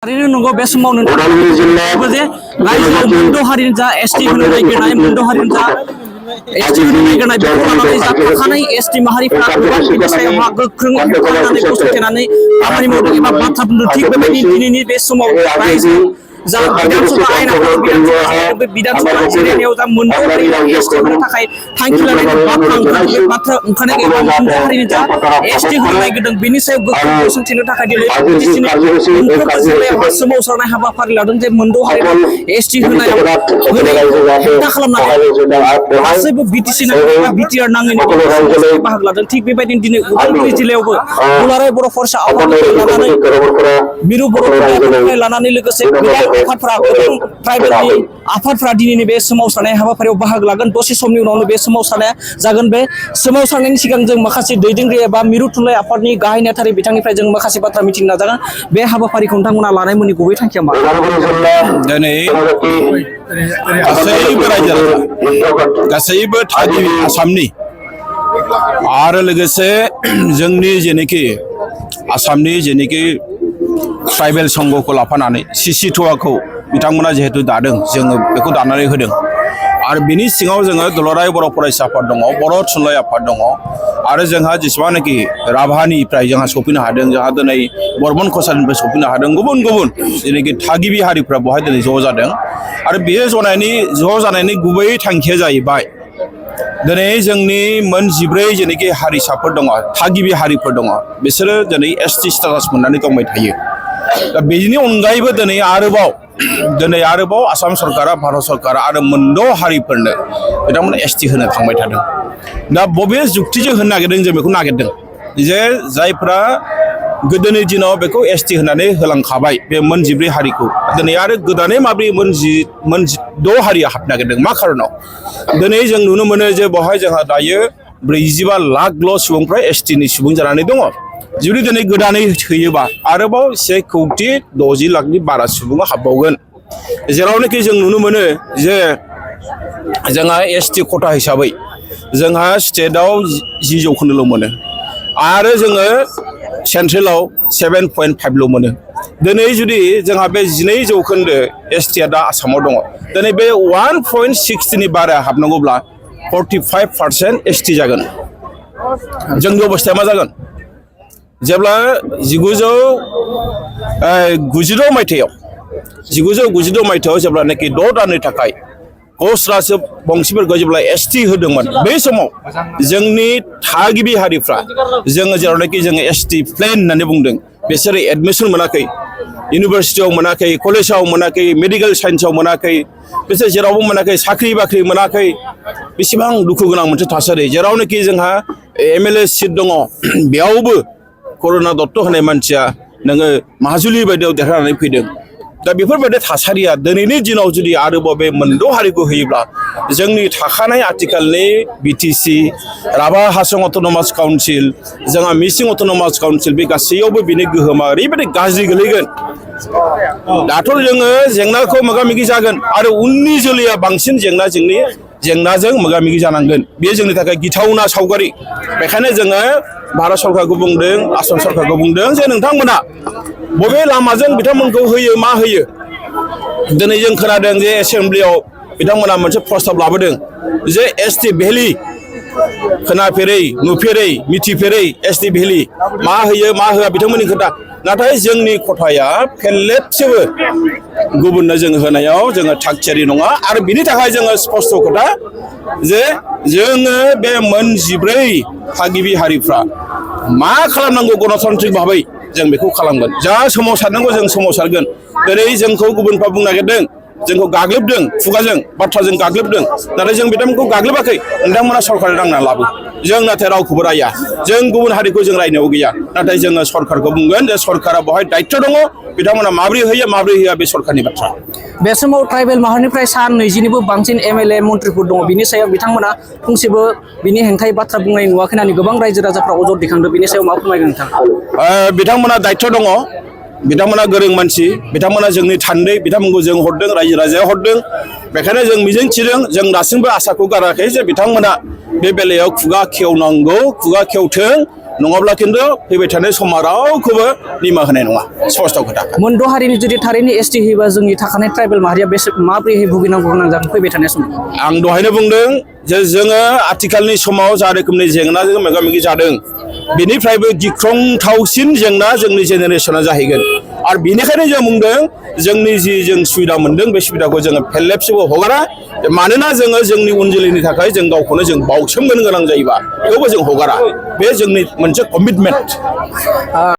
थारैनो नंगौ बे समाव नोंथाङा जे रायजोआव मोनद' हारिनि जा एसटि होनो नागिरनाय मोनद' हारिनि जा एसटि होनो नागिरनाय बेखौ लानानै जा थाखानाय एसटि माहारिफ्रा गोबां बिनि सायावहा गोख्रों ओंखारनानै गसंथेनानै खामानि मावदों एबा बाथ्रा बुंदों थिग बेबायदि दिनैनि बे समाव रायजो जा विधानसभा आयेन बे विधानसभा जिरायनायाव जा मोनद' हारिनि एसटि होनो थाखाय थांखि लानायनि बाथ्रा ओंखारनाय एबा मोनद' हारिनि जा एसटि होनो नागिरदों बेनि सायाव गोख्रों गसंथेनो थाखाय दिनै मोनफ्रोमबो जिल्लायावहा सोमावसारनाय हाबाफारि लादों जे मोनद' हारिनि एसटि होनायाव हेंथा खालामनानै गासैबो बिटिसि बिटिआर नाङैनो बाहागो लादों थिग बेबायदिनो दिनै उदालगुरि जिल्लायावबो दुलाराय बर' फरायसा आफादनिफ्राय लानानै मिरु बर' थुनलाइनिफ्राय लानानै लोगोसे गोबां आफादफ्रा गोबां ट्राइबेलनि आफादफ्रा दिनैनि बे सोमावसारनाय हाबाफारियाव बाहागो लागोन दसे समनि उनावनो बे सोमावसारनाया जागोन बे सोमावसारनायनि सिगां जों माखासे दैदेनगिरि एबा मिरु थुनलाइ आफादनि गाहाय नेहाथारि बिथांनिफ्राय जों माखासे बाथ्रा मिथिनो नाजागोन बे हाबाफारिखौ नोंथांमोना लानायनि गुबै थांखिया मा दिनै गासैबो रायजो राजा गासैबो थागिबि आसामनि आरो लोगोसे जोंनि जेनोखि आसामनि जेनोखि ट्राइबेल संघखौ लाफानानै सिसिटुवाखौ बिथांमोना जिहेतु दादों जोङो बेखौ दानानै होदों आरो बिनि सिङाव जोङो दुलाराय बर' फरायसा आफाद दङ बर' थुनलाइ आफाद दङ आरो जोंहा जेसेबांनाखि राभानिफ्राय जोंहा सफैनो हादों जोंहा दिनै बर्मन कसारिनिफ्राय सफैनो हादों गुबुन गुबुन जेनोखि थागिबि हारिफ्रा बेवहाय दिनै ज' जादों आरो बे ज' जानायनि गुबै थांखिया जाहैबाय दिनै जोंनि मोन 14 जेनोखि हारिसाफोर दङ थागिबि हारिफोर दङ बिसोरो दिनै एसटि स्टेटास मोननानै दंबाय थायो दा बेनि अनगायैबो दिनै आरोबाव आसाम सरकारा भारत सरकारा आरो मोनद' हारिफोरनो बिथांमोना एसटि होनो थांबाय थादों दा बबे जुक्तिजों होनो नागिरदों जों बेखौ नागिरदों जे जायफ्रा गोदोनि दिनाव बेखौ एसटि होनानै होलांखाबाय बे मोन 14 हारिखौ दिनै आरो गोदानै माब्रै मोन 6 हारिया हाबनो नागिरदों मा खारनाव दिनै जों नुनो मोनो जे बेवहाय जोंहा दायो 45 लाखल' सुबुंफ्रा एसटिनि सुबुं जानानै दङ जुदि दिनै गोदानै होयोबा आरोबाव 1,60 लाखनि बारा सुबुङा हाबबावगोन जेरावनाखि जों नुनो मोनो जे जोंहा एसटि खथा हिसाबै जोंहा स्टेटआव 10% मोनो आरो जोङो सेन्ट्रेलाव 7.5 मोनो दिनै जुदि जोंहा बे 12% एसटिआ दा आसामाव दङ दिनै बे 1.60 बारा हाबनांगौब्ला 45% एसटि जागोन जोंनि अबस्थाया मा जागोन जेब्ला 1996 मायथाइयाव जेब्लानाखि 6 दाननि थाखाय कच राजो बंसिफोरखौ जेब्ला एसटि होदोंमोन बै समाव जोंनि थागिबि हारिफ्रा जोङो जेरावनाखि जोङो एसटि प्लेन होननानै बुंदों बिसोरो एडमिसन मोनाखै इउनिभारसिटियाव मोनाखै कलेजाव मोनाखै मेडिकेल साइन्सआव मोनाखै बिसोर जेरावबो मोनाखै साख्रि बाख्रि मोनाखै बेसेबां दुखु गोनां मोनसे थासारि जेरावनाखि जोंहा एमएलए सिट दङ बेयावबो करुणा दत्त होनाय मानसिया नोङो माजुलि बायदियाव देरहानानै फैदों दा बेफोरबायदि थासारिया दिनैनि दिनाव जुदि आरोबाव बे मोनद' हारिखौ होयोब्ला जोंनि थाखानाय आथिखालनि बिटिसि राभा हासं अट'नमास काउन्सिल जोंहा मिसिं अट'नमास काउन्सिल बे गासैयावबो बिनि गोहोमा ओरैबायदि गाज्रि गोलैगोन दाथ' जोङो जेंनाखौ मोगा मोगि जागोन आरो उननि जोलैया बांसिन जेंनाजों मोगा मोगि जानांगोन बेयो जोंनि थाखाय गिथावना सावगारि बेखायनो जोङो भारत सरकारखौ बुंदों आसाम सरकारखौ बुंदों जे नोंथांमोना बबे लामाजों बिथांमोनखौ होयो मा होयो दिनै जों खोनादों जे एसेम्ब्लियाव बिथांमोना मोनसे प्रस्ताब लाबोदों जे एसटि भेलि खोनाफेरै नुफेरै मिथिफेरै एसटि भेलि मा होयो मा होआ बिथांमोननि खोथा नाथाय जोंनि खथाया फेरलेबसेबो गुबुननो जों होनायाव जोङो थागथियारि नङा आरो बिनि थाखाय जोङो स्पष्ट खोथा जे जोङो बे मोन 14 थागिबि हारिफ्रा मा खालामनांगौ गणतान्त्रिक भाबै जों बेखौ खालामगोन जा सोमावसारनांगौ जों सोमावसारगोन दिनै जोंखौ गुबुनफ्रा बुंनो नागिरदों जोंखौ गाग्लोबदों खुगाजों बाथ्राजों गाग्लोबदों नाथाय जों बिथांमोनखौ गाग्लोबाखै नोंथांमोना सरकारनो नांना लाबो जों नाथाय रावखौबो राया जों गुबुन हारिखौ जों रायनायाव गैया नाथाय जोङो सरकारखौ बुंगोन जे सरकारा बेवहाय दायित्व दङ बिथांमोना माबोरै होयो माबोरै होआ बे सरकारनि बाथ्रा बे समाव ट्राइबेल माहारिनिफ्राय सा 20निबो बांसिन एमएलए मन्त्रिफोर दङ बिनि सायाव बिथांमोना फंसेबो बिनि हेंथायै बाथ्रा बुंनाय नुवाखै होननानै गोबां रायजो राजाफ्रा अजद दैखांदों बिनि सायाव मा फोरमायगोन नोंथां बिथांमोना दायित्व दङ बिथांमोना गोरों मानसि बिथांमोना जोंनि थान्दै बिथांमोनखौ जों हरदों रायजो राजाया हरदों बेखायनो जों मिजिंथिदों जों दासिमबो आसाखौ गाराखै जे बिथांमोना बे बेलायाव खुगा खेवनांगौ खुगा खेवथों नङाब्ला खिन्थु फैबाय थानाय समा रावखौबो निमाहा होनाय नङा स्पष्ट खोथा मोनद' हारिनि जुदि थारैनो एसटि होयोबा जोंनि थाखानाय ट्राइबेल माहारिया बेसे माबोरैहाय भुगिनांगौ गोनां जागोन फैबाय थानाय समाव आं दहायनो बुंदों जे जोङो आथिखालनि समाव जा रोखोमनि जेंनाजों मोगा मोगि जादों बेनिफ्रायबो गिख्रंथावसिन जेंना जोंनि जेनेरेसना जाहैगोन आरो बेनिखायनो जों बुंदों जोंनि जि जों सुबिदा मोनदों बे सुबिदाखौ जोङो फेरलेबसेबो हगारा मानोना जोङो जोंनि उन जोलैनि थाखाय जों गावखौनो जों बाउसोमनो गोनां जायोबा थेवबो जों हगारा बे जोंनि मोनसे कमिटमेन्ट